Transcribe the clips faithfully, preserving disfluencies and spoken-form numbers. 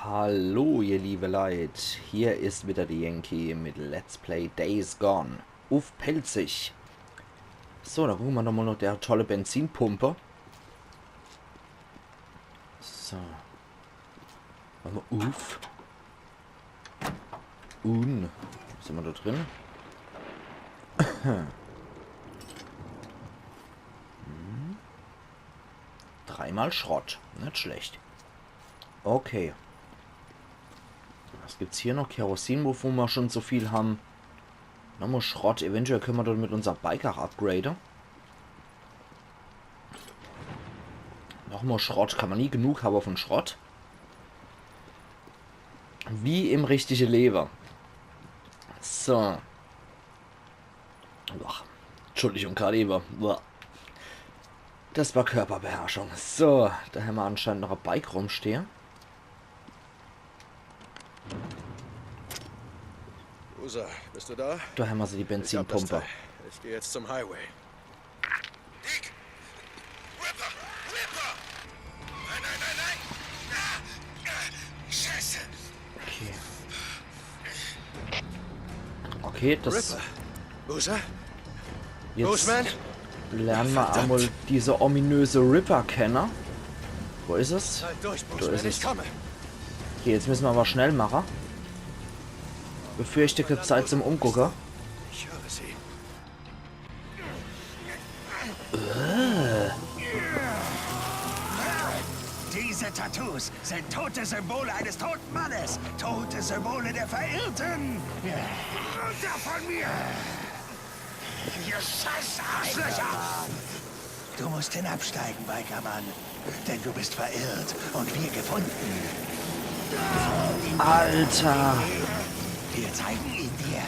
Hallo, ihr liebe Leit, hier is wieder de Yankee mit Let's Play Days Gone uff Pälzisch. So, dann gucke mer doch mol noch de tolle Benzinpumpe. So. Mache mer uff. Un. Was hammer do drin? Hm. Dreimal Schrott. Net schlecht. Okay. Was gibt's hier noch? Kerosin, wovun mer schun so viel ham. Nochmol Schrott. Eventuell kenne mer damit unser Bike ach upgrade. Nochmol Schrott. Kann mer nie genug hawwe vun Schrott. Wie im richtige Lewe. So. Boah. Entschuldigung, grad ewe. Boah. Das war Körperbeherrschung. So, do hammer anscheinend noch e Bike rumstehe. Boozer, bist du da? Do hammer se, die Benzinpumpe. Ich hab das Teil. Ich geh jetzt zum Highway. Dick! Ripper! Ripper! Nein, nein, nein, nein! Ah! Ah! Scheiße! Okay. Okay, das Ripper! Boozer? Jetzt Boozman? Lerne mer emol diese ominöse Ripper kenne. Wo is es? Halt durch, Boozman, ich komme! Okay, jetzt misse mer awwer schnell mache. Bevor ich die Zeit zum Umgucke. Ich höre sie. Diese Tattoos sind tote Symbole eines toten Mannes. Tote Symbole der Verirrten. Runter von mir! Ihr scheiß Arschlöcher! Du musst hinabsteigen, Bikermann. Denn du bist verirrt und wir gefunden. Alter. Wir zeigen ihn dir.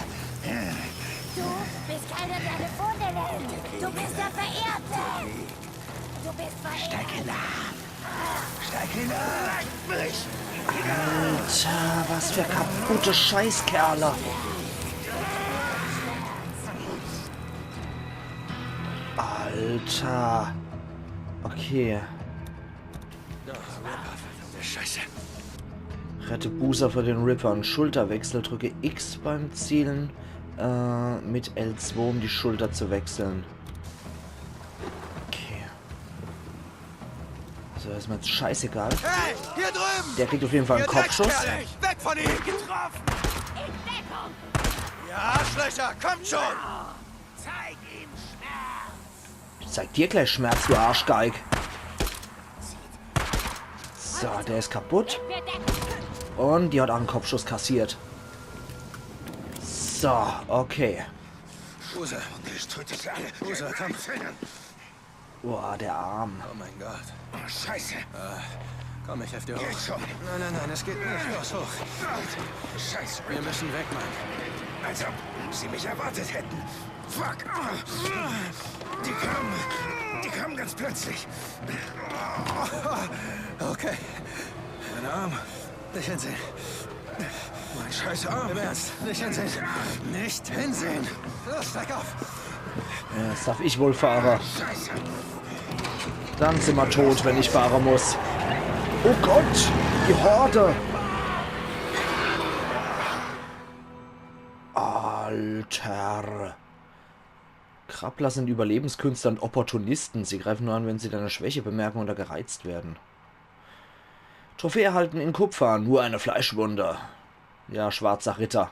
Du bist keiner, der gefunden ist. Du bist der Verirrte. Du bist verirrt. Steig hinab. Steig hinab. Alter, was für kaputte Scheißkerle. Alter. Okay. Scheiße. Rette Boozer vor den Rippern. Schulterwechsel. Drücke X beim Zielen, äh, mit L zwei, um die Schulter zu wechseln. Okay. So, is mer jetzt scheißegal. Hey, hier drüben! Der kriegt auf jeden Fall en Kopfschuss. Weg von ihm! Getroffen! Ja, Arschlöcher, kommt schon! Zeig ihm Schmerz! Ich zeig dir gleich Schmerz, du Arschgeig. So, der is kaputt. Un die hat ach en Kopfschuss kassiert. So, okay. Boozer. Boozer, komm. Boah, der Arm. Oh mein Gott. Oh, Scheiße. Komm, ich helf dir hoch. Geht schon. Nein, nein, nein, es geht nicht. Los, hoch. Scheiße. Wir müssen weg, Mann. Als ob sie mich erwartet hätten. Fuck. Die kamen, die kamen ganz plötzlich. Okay. Mein Arm. Nicht hinsehen. Mein scheiß Arm. Im Ernst. Nicht hinsehen. Nicht hinsehen. Los, steig auf. Ja, jetzt darf ich wohl fahre. Dann sin mer tot, wenn ich fahre muss. Oh Gott, die Horde. Alter. Krabbler sind Überlebenskünstler und Opportunisten. Sie greifen nur an, wenn sie deine Schwäche bemerken oder gereizt werden. Trophäe erhalten in Kupfer, nur eine Fleischwunde. Ja, schwarzer Ritter.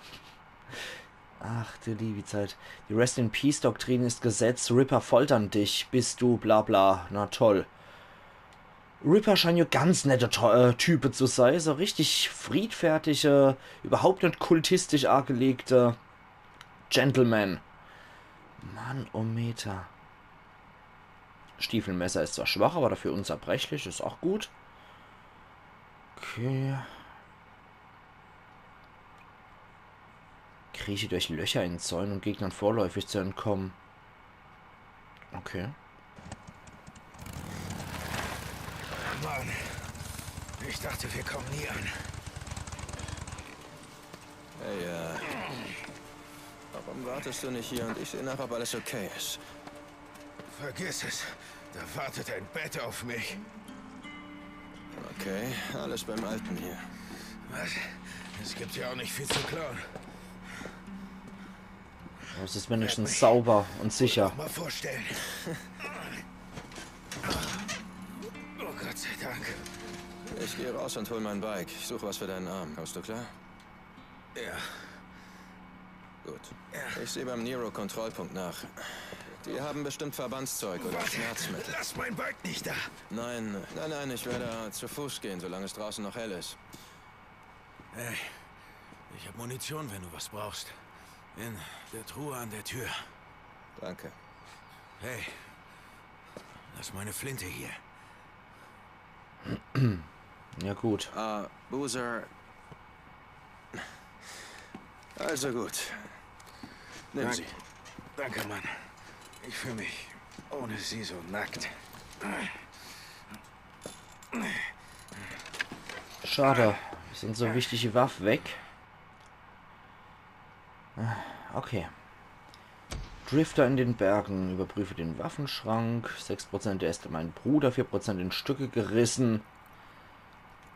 Ach du liebe Zeit. Die Rest-in-Peace-Doktrin ist Gesetz, Ripper foltern dich, bis du bla bla. Na toll. Ripper scheinen jo ganz nette To-, äh, Type zu sei. So richtig friedfertige, überhaupt net kultistisch aagelegte Gentleman. Mannometer. Stiefelmesser is zwar schwach, aber dafür unzerbrechlich, is auch gut. Okay. Krieche durch Löcher in Zäunen, um Gegnern vorläufig zu entkommen. Okay. Mann, ich dachte, wir kommen nie an. Hey, äh, warum wartest du nicht hier und ich sehe nach, ob alles okay ist? Vergiss es. Da wartet ein Bett auf mich. Okay, alles beim Alten hier. Es gibt hier auch nicht viel zu klauen. Es ist wenigstens sauber und sicher. Mal vorstellen. Oh Gott sei Dank. Ich gehe raus und hol mein Bike. Ich suche was für deinen Arm. Kommst du klar? Ja. Gut. Ich sehe beim Nero-Kontrollpunkt nach. Die haben bestimmt Verbandszeug oder Schmerzmittel. Lass mein Bike nicht da. Nein, nein, nein, ich werde zu Fuß gehen, solange es draußen noch hell ist. Hey, ich hab Munition, wenn du was brauchst. In der Truhe an der Tür. Danke. Hey, lass meine Flinte hier. Ja gut. Ah, Boozer. Also gut. Nimm sie. Danke, Mann. Ich fühle mich ohne sie so nackt. Schade. Sind so wichtige Waffe weg. Okay. Drifter in den Bergen. Überprüfe den Waffenschrank. Sechs Prozent der Äste mein Bruder. Vier Prozent in Stücke gerissen.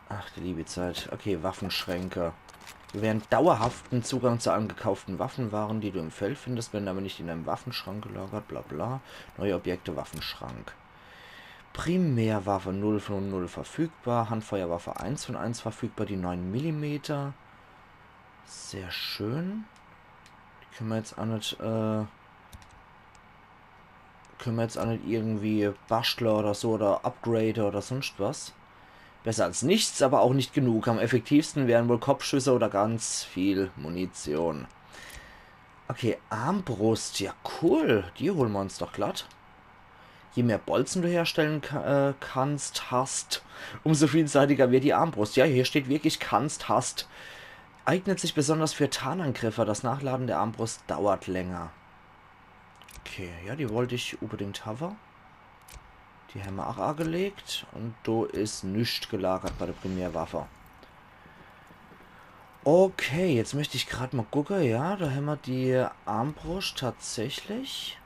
Ach, die liebe Zeit. Okay, Waffenschränke. Gewähren dauerhaften Zugang zu allen gekauften Waffen, Waren, die du im Feld findest, werden aber nicht in deinem Waffenschrank gelagert, bla bla. Neue Objekte, Waffenschrank. Primärwaffe null von null verfügbar, Handfeuerwaffe eins von eins verfügbar, die neun Millimeter. Sehr schön. Die können wir jetzt auch nicht, äh, können wir jetzt auch nicht irgendwie bastle oder so oder upgrade oder sonst was. Besser als nichts, aber auch nicht genug. Am effektivsten wären wohl Kopfschüsse oder ganz viel Munition. Okay, Armbrust. Ja, cool. Die holen wir uns doch glatt. Je mehr Bolzen du herstellen ka äh, kannst, hast, umso vielseitiger wird die Armbrust. Ja, hier steht wirklich kannst, hast. Eignet sich besonders für Tarnangriffe. Das Nachladen der Armbrust dauert länger. Okay, ja, die wollte ich unbedingt haben. Die haben wir auch angelegt. Und da ist nichts gelagert bei der Primärwaffe. Okay, jetzt möchte ich gerade mal gucken. Ja, da haben wir die Armbrust tatsächlich.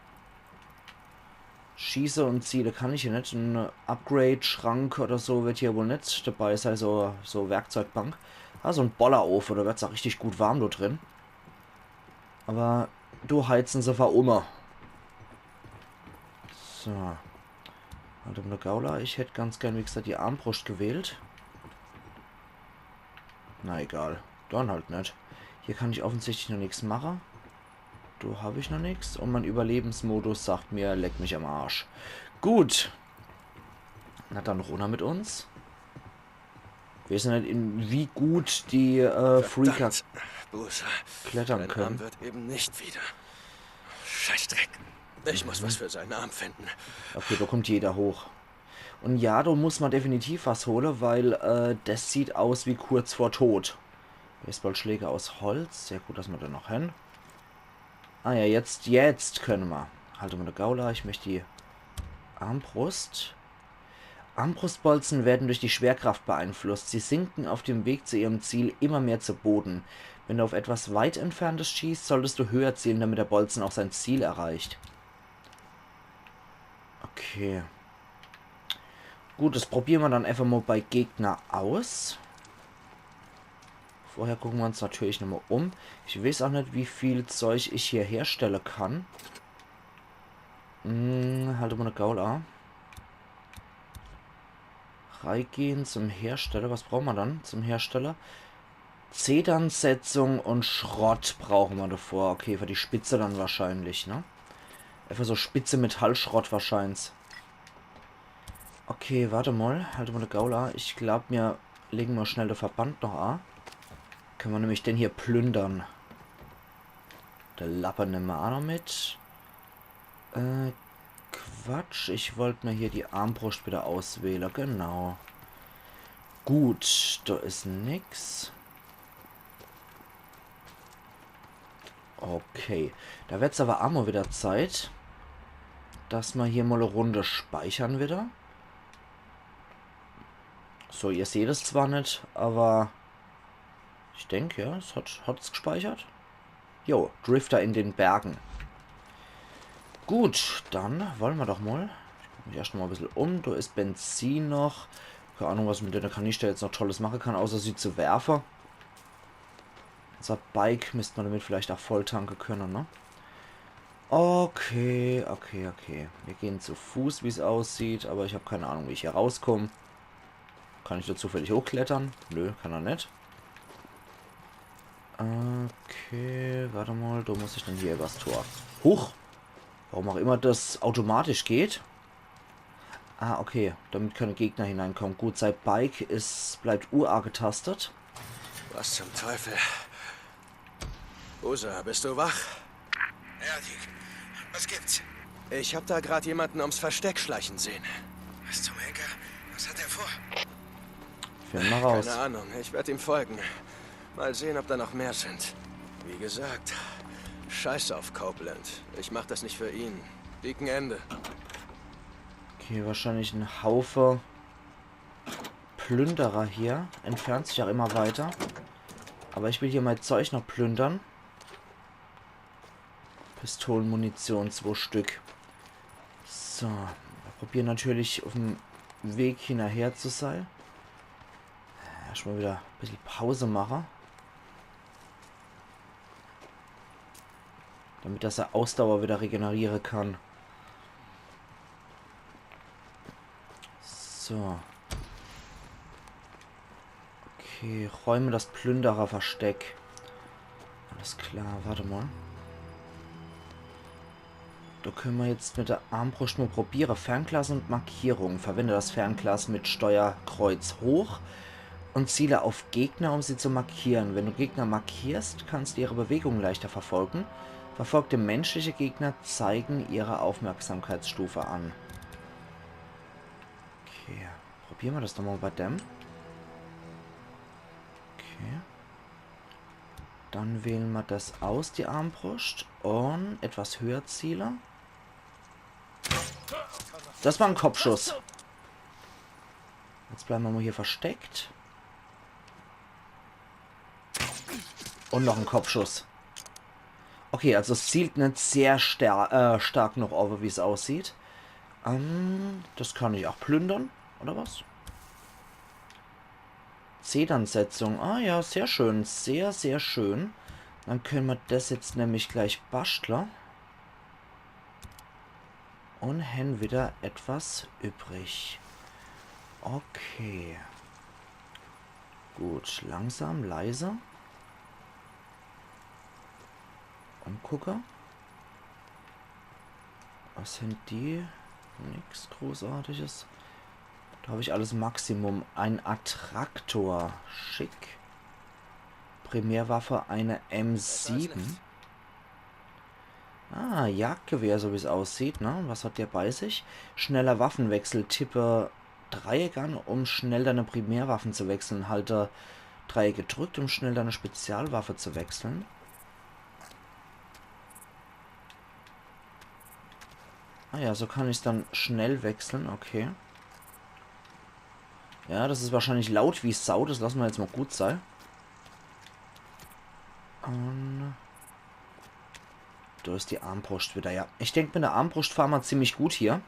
Schieße und Ziele kann ich hier nicht. Ein Upgrade-Schrank oder so wird hier wohl nicht dabei sein. So, so Werkzeugbank. Also ein Bollerofen, da wird es auch richtig gut warm da drin. Aber du heizen sie ver umme. So. Halt um der Gaula. Ich hätte ganz gern, wie gesagt, die Armbrust gewählt. Na egal. Dann halt nicht. Hier kann ich offensichtlich noch nichts machen. Da habe ich noch nichts. Und mein Überlebensmodus sagt mir, leck mich am Arsch. Gut. Na dann runter mit uns. Wir wissen nicht, in wie gut die äh, Freaker Boozer, klettern dein Arm können. Wird eben nicht wieder. Scheißdreck. Ich muss was für seinen Arm finden. Okay, da kommt jeder hoch. Und ja, da muss man definitiv was holen, weil äh, das sieht aus wie kurz vor Tod. Baseballschläger aus Holz. Sehr gut, dass wir da noch hin. Ah ja, jetzt, jetzt können wir. Halt um der Gaula, ich möchte die Armbrust. Armbrustbolzen werden durch die Schwerkraft beeinflusst. Sie sinken auf dem Weg zu ihrem Ziel immer mehr zu Boden. Wenn du auf etwas weit entferntes schießt, solltest du höher zielen, damit der Bolzen auch sein Ziel erreicht. Okay. Gut, das probieren wir dann einfach mal bei Gegner aus. Vorher gucken wir uns natürlich nochmal um. Ich weiß auch nicht, wie viel Zeug ich hier herstellen kann. Hm, halt mal eine Gaula. Reigehen zum Hersteller. Was brauchen wir dann zum Hersteller? Zedernsetzung und Schrott brauchen wir davor. Okay, für die Spitze dann wahrscheinlich, ne? Einfach so spitze Metallschrott wahrscheinlich. Okay, warte mal. Halt mal eine Gaula. Ich glaub, mir legen mal schnell den Verband noch an. Können wir nämlich den hier plündern. Der Lappe nehmen wir auch noch mit. Äh, Quatsch. Ich wollte mir hier die Armbrust wieder auswählen. Genau. Gut, da ist nix. Okay, da wird's aber auch mal wieder Zeit, dass wir hier mal eine Runde speichern wieder. So, ihr seht es zwar nicht, aber ich denke, ja, es hat, hat's gespeichert. Jo, Drifter in den Bergen. Gut, dann wollen wir doch mal. Ich guck mich erst noch mal ein bisschen um. Da ist Benzin noch. Keine Ahnung, was man mit der Kanister jetzt noch Tolles machen kann, außer sie zu werfen. Unser Bike misst ma damit vielleicht ach volltanke könne, ne? Okay, okay, okay. Wir gehen zu Fuß, wie's aussieht, aber ich hab keine Ahnung, wie ich hier rauskomm. Kann ich do zufällig hochklettere? Nö, kann er net. Okay, wart emol, do muss ich dann hier übers Tor. Huch! Warum auch immer das automatisch geht. Ah, okay, damit keine Gegner hineinkommen. Gut, sei Bike is, bleibt U A getastet. Was zum Teufel? Usa, bist du wach? Ja, Deek. Was gibt's? Ich hab da grad jemanden ums Versteck schleichen sehen. Was zum Henker? Was hat er vor? Finden wir raus. Keine Ahnung, ich werd ihm folgen. Mal sehen, ob da noch mehr sind. Wie gesagt, scheiß auf Copeland. Ich mach das nicht für ihn. Deacon Ende. Okay, wahrscheinlich ein Haufe Plünderer hier. Entfernt sich auch immer weiter. Aber ich will hier mein Zeug noch plündern. Pistolenmunition, zwei Stück. So, wir probieren natürlich auf dem Weg hinterher zu sein. Erstmal wieder ein bisschen Pause mache. Damit das er Ausdauer wieder regenerieren kann. So. Okay, räume das Plündererversteck. Alles klar, warte mal. Da können wir jetzt mit der Armbrust mal probieren. Fernglas und Markierung. Verwende das Fernglas mit Steuerkreuz hoch und ziele auf Gegner, um sie zu markieren. Wenn du Gegner markierst, kannst du ihre Bewegungen leichter verfolgen. Verfolgte menschliche Gegner zeigen ihre Aufmerksamkeitsstufe an. Okay, probieren wir das doch mal bei dem. Okay. Dann wählen wir das aus, die Armbrust. Und etwas höher ziele. Das war ein Kopfschuss. Jetzt bleiben wir mal hier versteckt. Und noch ein Kopfschuss. Okay, also es zielt nicht sehr star äh, stark nach oben, wie es aussieht. Ähm, das kann ich auch plündern, oder was? Zedernsetzung. Ah ja, sehr schön. Sehr, sehr schön. Dann können wir das jetzt nämlich gleich basteln. Und haben wieder etwas übrig. Okay. Gut, langsam, leise. Umgucke. Was sind die? Nix Großartiges. Da habe ich alles Maximum. Ein Attraktor. Schick. Primärwaffe eine M sieben. Ah, Jagdgewehr, so wie es aussieht, ne? Was hat der bei sich? Schneller Waffenwechsel. Tippe Dreieck an, um schnell deine Primärwaffen zu wechseln. Halte Dreieck gedrückt, um schnell deine Spezialwaffe zu wechseln. Ah ja, so kann ich's dann schnell wechseln, okay. Ja, das ist wahrscheinlich laut wie Sau, das lassen wir jetzt mal gut sein. Und da ist die Armbrust wieder, ja. Ich denke, mit der Armbrust fahren wir ziemlich gut hier.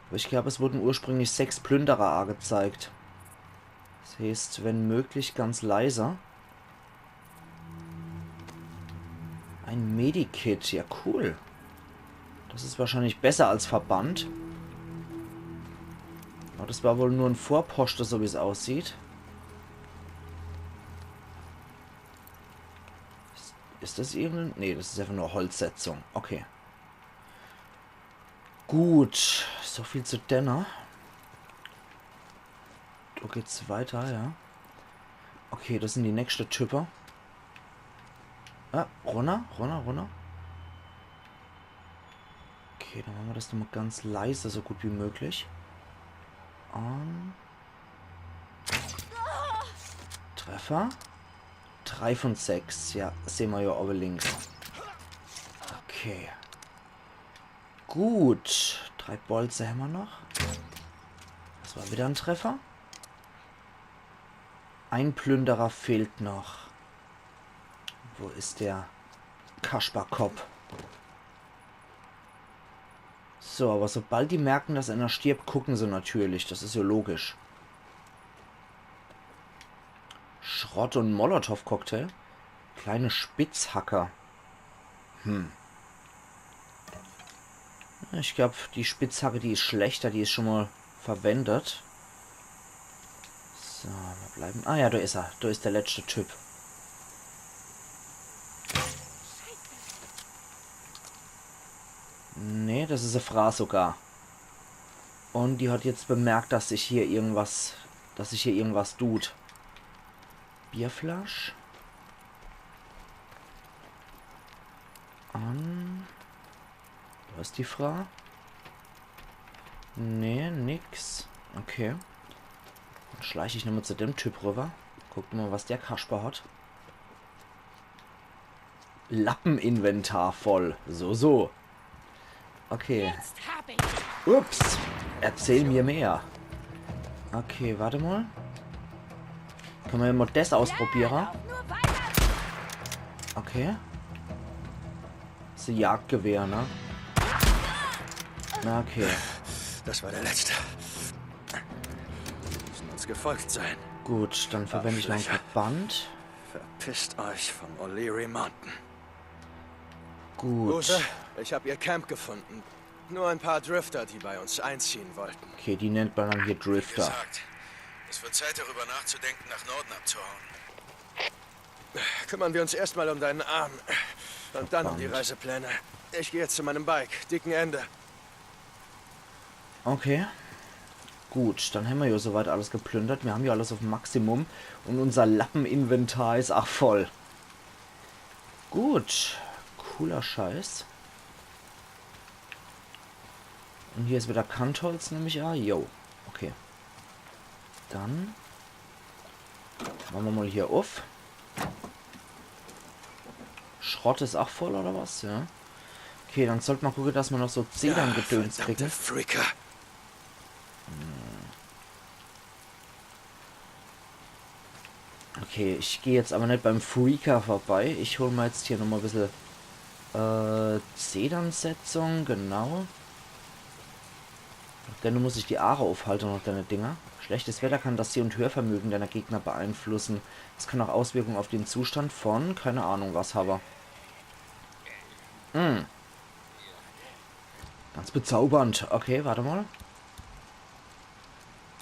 Aber ich glaube, es wurden ursprünglich sechs Plünderer angezeigt. Das heißt, wenn möglich, ganz leise. Ein Medikit, ja cool. Das ist wahrscheinlich besser als Verband. Aber das war wohl nur ein Vorposte, so wie es aussieht. Ist, ist das irgendein... Nee, das ist einfach nur Holzsetzung. Okay. Gut, so viel zu denne. Da geht's weiter, ja. Okay, das sind die nächste Type. Ah, runter, runter, runter. Okay, dann machen wir das nochmal ganz leise, so gut wie möglich. Und Treffer. Drei von sechs. Ja, sehen wir ja oben links. Okay. Gut. Drei Bolze haben wir noch. Das war wieder ein Treffer. Ein Plünderer fehlt noch. Wo ist der Kasperkopf? So, aber sobald die merken, dass einer stirbt, gucken sie natürlich. Das ist ja logisch. Schrott und Molotow-Cocktail. Kleine Spitzhacke. Hm. Ich glaub, die Spitzhacke, die is schlechter, die is schon mal verwendet. So, wir bleiben. Ah ja, da is er. Da is der letzte Typ. Nee, das is e Fraa sogar. Und die hat jetzt bemerkt, dass sich hier irgendwas, dass sich hier irgendwas tut. Bierflasch. An. Wo is die Fraa? Nee, nix. Okay. Dann schleich ich nochmal zu dem Typ rüber. Guck mal, was der Kasper hat. Lappeninventar voll. So, so. Okay. Jetzt hab ich. Ups. Erzähl mir mehr. Okay, warte mal. Kann man ja mal das ausprobieren. Ja, lauf nur weiter. Okay. Das is e Jagdgewehr, ne? Na, okay. Das war der letzte. Müssen uns gefolgt sein. Gut, dann verwende ich noch en Verband. Verpisst euch vom O'Leary Mountain. Gut. Boozer, ich hab ihr Camp gefunden. Nur ein paar Drifter, die bei uns einziehen wollten. Okay, die nennt man dann hier Drifter. Wie gesagt, es wird Zeit, darüber nachzudenken, nach Norden abzuhauen. Kümmern wir uns erstmal um deinen Arm. Und dann um die Reisepläne. Ich gehe jetzt zu meinem Bike. Dicken Ende. Okay. Gut, dann hämmer ja soweit alles geplündert. Mir hän ja alles auf Maximum. Und unser Lappeninventar is auch voll. Gut. Cooler Scheiß. Und hier is wieder Kantholz, nemm ich an. Jo. Okay. Dann mache mer mal hier uff. Schrott is auch voll, oder was? Ja. Okay, dann sollt mer gucke, dass mer noch so Zedern-Gedöns kriegen. Verdammte Freaker. Okay, ich geh jetzt aber net beim Freaker vorbei. Ich hol mal jetzt hier nochmal e bissel, äh, Zedernsetzung, genau. Denn du musst dich die Aare aufhalte nach deine Dinger. Schlechtes Wetter kann das Seh- und Hörvermögen deiner Gegner beeinflussen. Es kann auch Auswirkungen auf den Zustand von, keine Ahnung, was habe. Hm. Ganz bezaubernd. Okay, warte mal.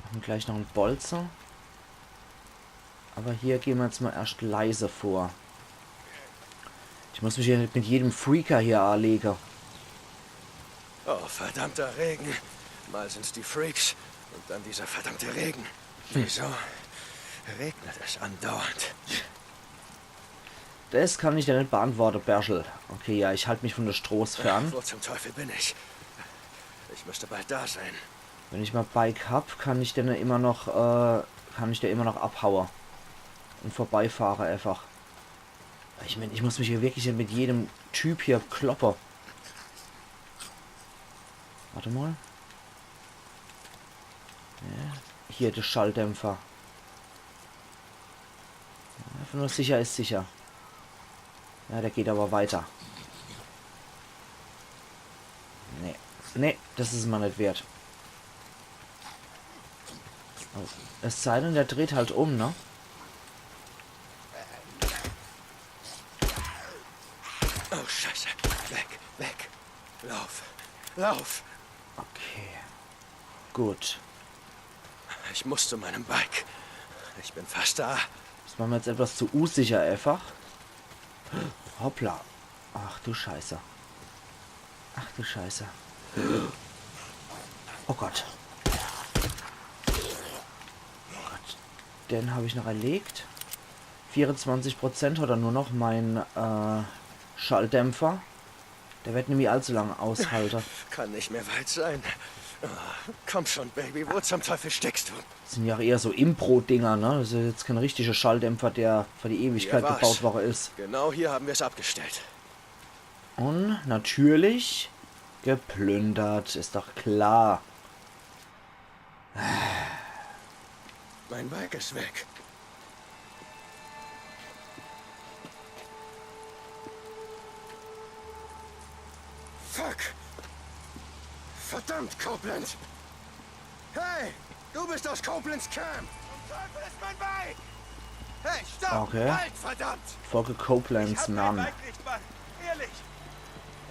Machen gleich noch en Bolze. Aber hier gehen wir jetzt mal erst leise vor. Ich muss mich ja net mit jedem Freaker hier anlegen. Oh, verdammter Regen. Mal sind's die Freaks und dann dieser verdammte Regen. Wieso regnet es andauernd? Das kann ich dir net beantworte, Berschel. Okay, ja, ich halt mich von der Stroß fern. Wo zum Teufel bin ich? Ich müsste bald da sein. Wenn ich mal Bike hab, kann ich denn immer noch, äh, kann ich da immer noch abhaue. Und vorbeifahre einfach. Ich mein, ich muss mich hier wirklich mit jedem Typ hier kloppe. Warte mal. Ja, hier, der Schalldämpfer. Einfach nur sicher is sicher. Ja, der geht aber weiter. Nee. Nee, das is mal net wert. Oh. Es sei denn, der dreht halt um, ne? Oh, Scheiße. Weg, weg. Lauf. Lauf. Okay. Gut. Ich muss zu meinem Bike. Ich bin fast da. Das war mir jetzt etwas zu unsicher einfach. Hoppla. Ach du Scheiße. Ach du Scheiße. Oh Gott. Oh Gott. Den hab ich noch erlegt. Vierundzwanzig Prozent hat er nur noch, mein, äh, Schalldämpfer. Der wird nimmi allzu lang aushalte. Kann nicht mehr weit sein. Oh, komm schon, Baby, wo zum Teufel steckst du? Das sind ja eher so Impro-Dinger, ne? Das is jetzt kein richtiger Schalldämpfer, der für die Ewigkeit gebaut worden is. Genau hier haben wir's abgestellt. Und natürlich geplündert, is doch klar. Mein Bike ist weg. Fuck! Verdammt, Copeland! Hey, du bist aus Copelands Camp! Zum Teufel ist mein Bike! Hey, Doch, okay. Halt, verdammt! Ich folge Copelands Mann. Ich hab mein Bike nicht, Mann. Ehrlich.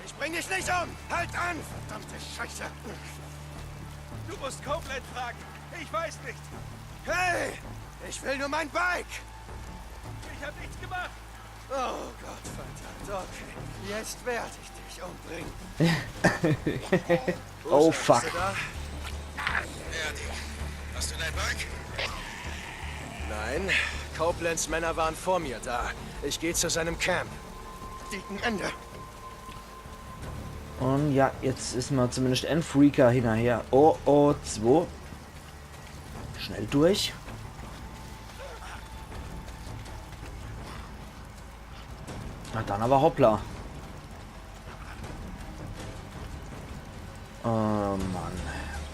Ich bring dich nicht um. Halt an, verdammte Scheiße. Du musst Copeland fragen. Ich weiß nicht. Hey, ich will nur mein Bike. Ich hab nichts gemacht. Oh Gott, verdammt. Okay, jetzt werde ich dich umbringen. Oh, fuck. Bist du da? Erdi, hast du dein Bike? Nein, Copelands Männer waren vor mir da. Ich gehe zu seinem Camp. Deacon, Ende. Und ja, jetzt is mer zumindest en Freaker hinnerher. Oh, oh, zwo. Schnell durch. Na dann aber hoppla. Oh Mann.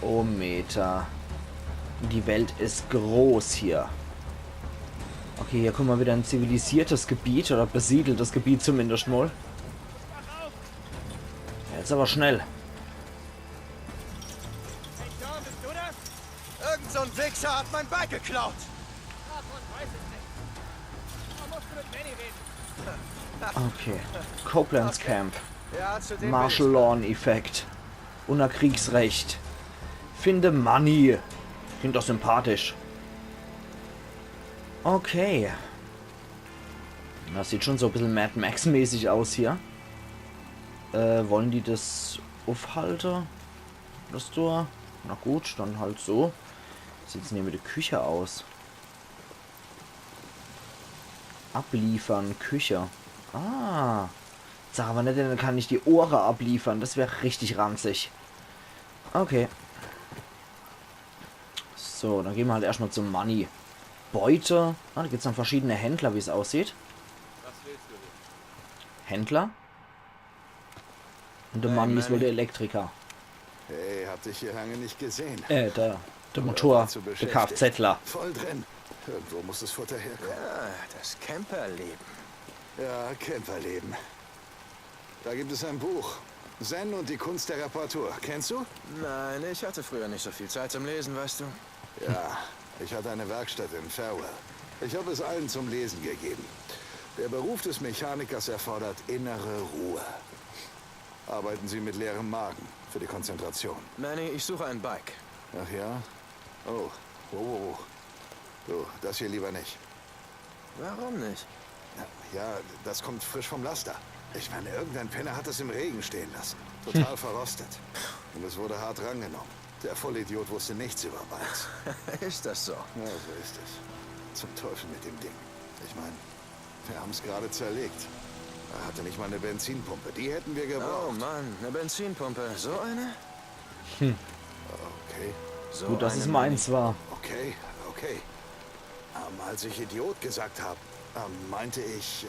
Oh Meter. Die Welt is groß hier. Okay, hier kummen mer wieder in zivilisiertes Gebiet oder besiedeltes Gebiet zumindest mal. Jetzt aber schnell. Irgend so ein Wichser hat mein Bike geklaut. Okay. Copelands Camp. Ja, zu dem Martial Law Effekt. Unter Kriegsrecht. Finde Manny. Klingt doch sympathisch. Okay. Das sieht schon so e bissel Mad Max-mäßig aus hier. Äh, wollen die das uffhalte? Das Tor? Na gut, dann halt so. Wie sieht's denn hier mit der Küche aus? Abliefern, Küche. Ah. Sag aber net, dann kann ich die Ohre abliefern. Das wär richtig ranzig. Okay. So, dann gehen wir halt erstmal zum Manny. Beute. Ah, da gibt's dann verschiedene Händler, wie's aussieht. Was willst du hier? Händler? Und der Hey, Manny is wohl Manny. Der Elektriker. Hey, hab dich hier lange nicht gesehen. Äh, der, der Oder Motor, warst du der beschäftigt? KFZler. Voll drin. Irgendwo muss das Futter herkommen. Ja, das Camperleben. Ja, Camperleben. Da gibt es ein Buch. Zen und die Kunst der Reparatur. Kennst du? Nein, ich hatte früher nicht so viel Zeit zum Lesen, weißt du. Ja, ich hatte eine Werkstatt in Farewell. Ich habe es allen zum Lesen gegeben. Der Beruf des Mechanikers erfordert innere Ruhe. Arbeiten Sie mit leerem Magen für die Konzentration. Manny, ich suche ein Bike. Ach ja? Oh, wow, wow, wow. Du, das hier lieber nicht. Warum nicht? Na ja, das kommt frisch vom Laster. Ich meine, irgendein Penner hat es im Regen stehen lassen. Total verrostet. Und es wurde hart rangenommen. Der Vollidiot wusste nichts über Bikes. Ist das so? Ja, so ist es. Zum Teufel mit dem Ding. Ich meine, wir haben's gerade zerlegt. Er hatte nicht mal eine Benzinpumpe. Die hätten wir gebraucht. Oh Mann, eine Benzinpumpe. So eine? Okay. So Gut, dass eine es meine meins ich. War. Okay, okay. Ähm, als ich Idiot gesagt habe, ähm, meinte ich, äh,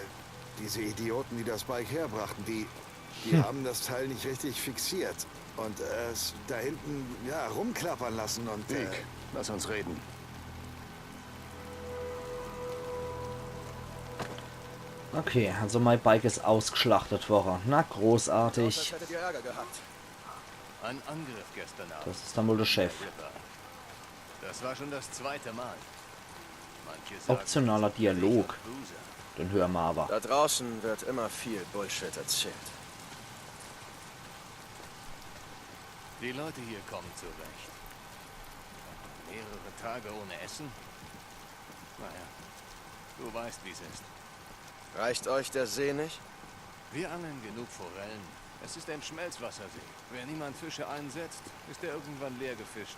diese Idioten, die das Bike herbrachten, die, die haben das Teil nicht richtig fixiert und es da hinten, ja, rumklappern lassen und, äh, Nick, lass uns reden. Okay, also mein Bike is ausgeschlachtet worre. Na, großartig. Als hättet ihr Ärger gehabt. Ein Angriff gestern Abend. Das is dann wohl der Chef. Das war schon das zweite Mal. Manche sagen, Optionaler Dialog. Den hören mer aber. Da draußen wird immer viel Bullshit erzählt. Die Leute hier kommen zurecht. Mehrere Tage ohne Essen? Naja, du weißt, wie's ist. Reicht euch der See nicht? Wir angeln genug Forellen. Es ist ein Schmelzwassersee. Wenn niemand Fische einsetzt, ist er irgendwann leer gefischt.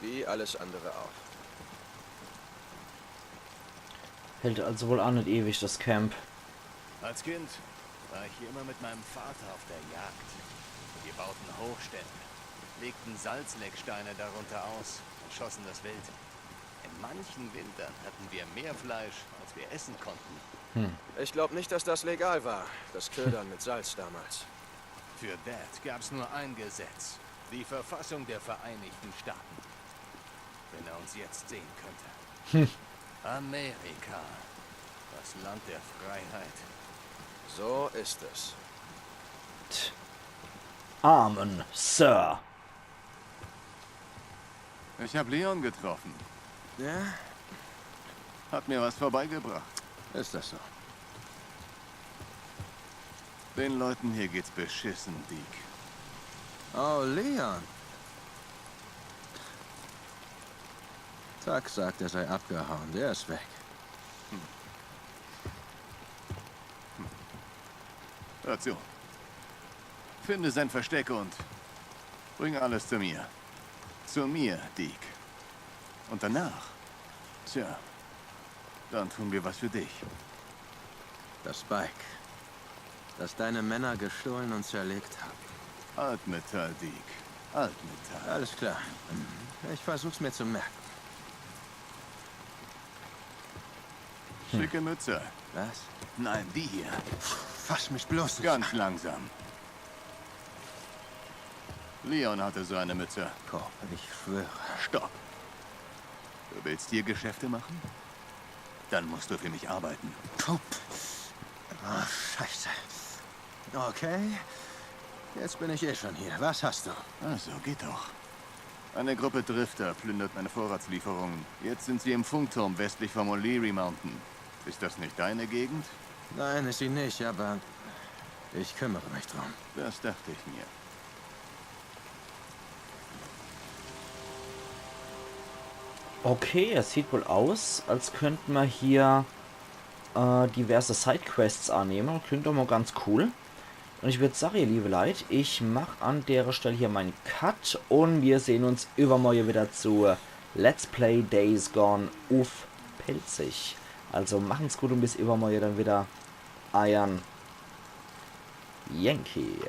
Wie alles andere auch. Hält also wohl aa net ewig, das Camp. Als Kind war ich hier immer mit meinem Vater auf der Jagd. Wir bauten Hochstämme, legten Salzlecksteine darunter aus und schossen das Wild. In manchen Wintern hatten wir mehr Fleisch, als wir essen konnten. Ich glaub nicht, dass das legal war, das Ködern mit Salz damals. Für Dad gab's nur ein Gesetz. Die Verfassung der Vereinigten Staaten. Wenn er uns jetzt sehen könnte. Amerika. Das Land der Freiheit. So ist es. Amen, Sir. Ich hab Leon getroffen. Ja? Hat mir was vorbeigebracht. Ist das so? Den Leuten hier geht's beschissen, Deke. Oh, Leon. Tuck sagt, er sei abgehauen. Der ist weg. Hör zu. Finde sein Versteck und bring alles zu mir. Zu mir, Deke. Und danach, tja, dann tun wir was für dich. Das Bike, das deine Männer gestohlen und zerlegt haben. Altmetall, Deke. Altmetall. Alles klar. Ich versuch's mir zu merken. Schicke Mütze. Was? Nein, die hier. Fass mich bloß nicht. Ganz langsam. Leon hatte so eine Mütze. Cobb, ich schwöre. Stopp. Du willst hier Geschäfte machen? Dann musst du für mich arbeiten. Cobb. Oh, Scheiße. Okay. Jetzt bin ich eh schon hier. Was hast du? Also, geht doch. Eine Gruppe Drifter plündert meine Vorratslieferungen. Jetzt sind sie im Funkturm westlich vom O'Leary Mountain. Ist das nicht deine Gegend? Nein, ist sie nicht, aber ich kümmere mich drum. Das dachte ich mir. Okay, es sieht wohl aus, als könnte man hier äh, diverse Sidequests annehmen. Klingt doch mal ganz cool. Und ich würde sagen, ihr liebe Leute, ich mache an der Stelle hier meinen Cut und wir sehen uns übermorgen wieder zu Let's Play Days Gone uff Pälzisch. Also machen's gut und bis übermorgen dann wieder. Eiern Yankee.